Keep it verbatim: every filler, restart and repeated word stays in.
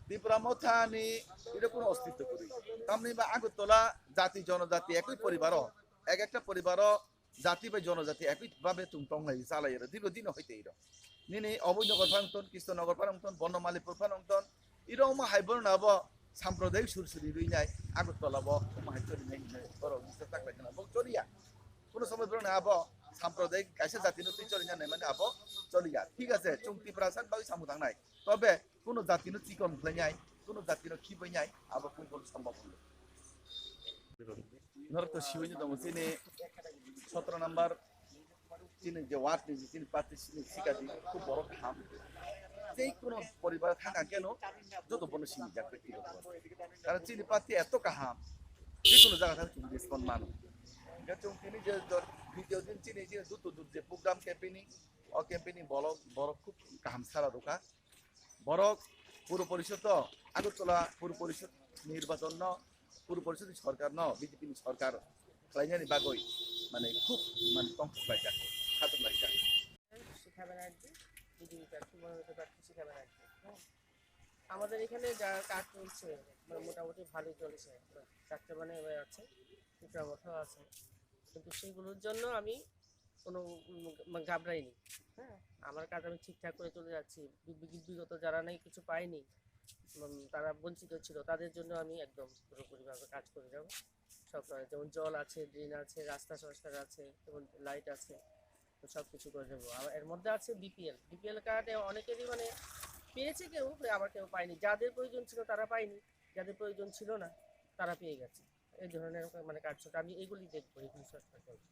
Tipra Mothani এটা কোনো অস্তিত্ব করি। তামনি বা আগরতলা জাতি জনজাতি একই পরিবারও, এক একটা পরিবারও জাতি বা জনজাতি একই ভাবে তুম টংলাই চালাই এরা দীর্ঘদিন হইতে এরা। নিনি অভয়নগর ফাংতন, কৃষ্ণনগর ফাংতন, বনমালীপুর ফাংতন, এরা ওমা হাইবর না বা সাম্প্রদায়িক সুরসুরি রুই নাই, আগরতলা বা ওমা হাই চলি নাই, বড় মিস্টার তাকলাই না বক চলিয়া। কোনো সময় বড় না আবো সাম্প্রদায়িক কাইসা জাতি নতুন চলি না মানে আবো চলিয়া। ঠিক আছে, চুং ত্রিপুরা সাত বাকি সামু থাংনাই। তবে কোনো জাতিনো চিকন ফেলাইনাই, কোনো জাতিনো খিবাইনাই, আবার কোন কোন সম্ভব হলো। নরক তো শিবই তো মসিনে সতেরো নম্বর চিনি যে ওয়ার্ড নিয়ে চিনি পার্টি চিনি শিকাদি খুব বড় কাম। যে কোনো পরিবার থাকা কেন যত বড় সিনি যাক ব্যক্তিগত। কারণ চিনি পার্টি এত কাহাম, যে কোনো জায়গা থাকতে তুমি রেসপন্ড মানো। এটা চুম চিনি যে ভিডিও দিন চিনি যে দুটো দুধ যে প্রোগ্রাম ক্যাম্পেইনিং, ও ক্যাম্পেইনিং বড় বড় খুব কাহাম সারা দোকান। Borok Puro Porishod o, Agartala Puro Porishod nirbachon no, Puro Porishod ni sorkar no, B J P ni sorkar khlainani bagwi, mane, khub, mane, tongthok laijak, khatung laijak. শিখা ব্যানার্জি, দিদি তার শুভ হতে পারে শিখা ব্যানার্জি। হ্যাঁ। আমাদের এখানে যা কাজ চলছে, মানে, মোটামুটি ভালোই চলছে। চারটে মানে আছে, ত্রিপুরা মঠও আছে। কিন্তু সেগুলোর জন্য আমি কোনো, উম, মানে, ঘাবড়াইনি। হ্যাঁ, আমার কাজ আমি ঠিকঠাক করে চলে যাচ্ছি। বি-, বি-, বিগত যারা নাকি কিছু পায়নি, উম, তারা বঞ্চিত ছিল, তাদের জন্য আমি একদম পুরোপুরিভাবে কাজ করে যাব। সব কাজ, যেমন জল আছে, ড্রেন আছে, রাস্তা সংস্কার আছে, যেমন লাইট আছে, তো সব কিছু করে দেবো। আবার এর মধ্যে আছে বিপিএল। বিপিএল কার্ডে অনেকেরই, মানে, পেয়েছে কেউ, আবার কেউ পায়নি। যাদের প্রয়োজন ছিল, তারা পায়নি, যাদের প্রয়োজন ছিল না, তারা পেয়ে গেছে। এই ধরনের, মানে, কাজ চলছে। আমি এগুলি দেখবো, এগুলি সংস্কার করবো।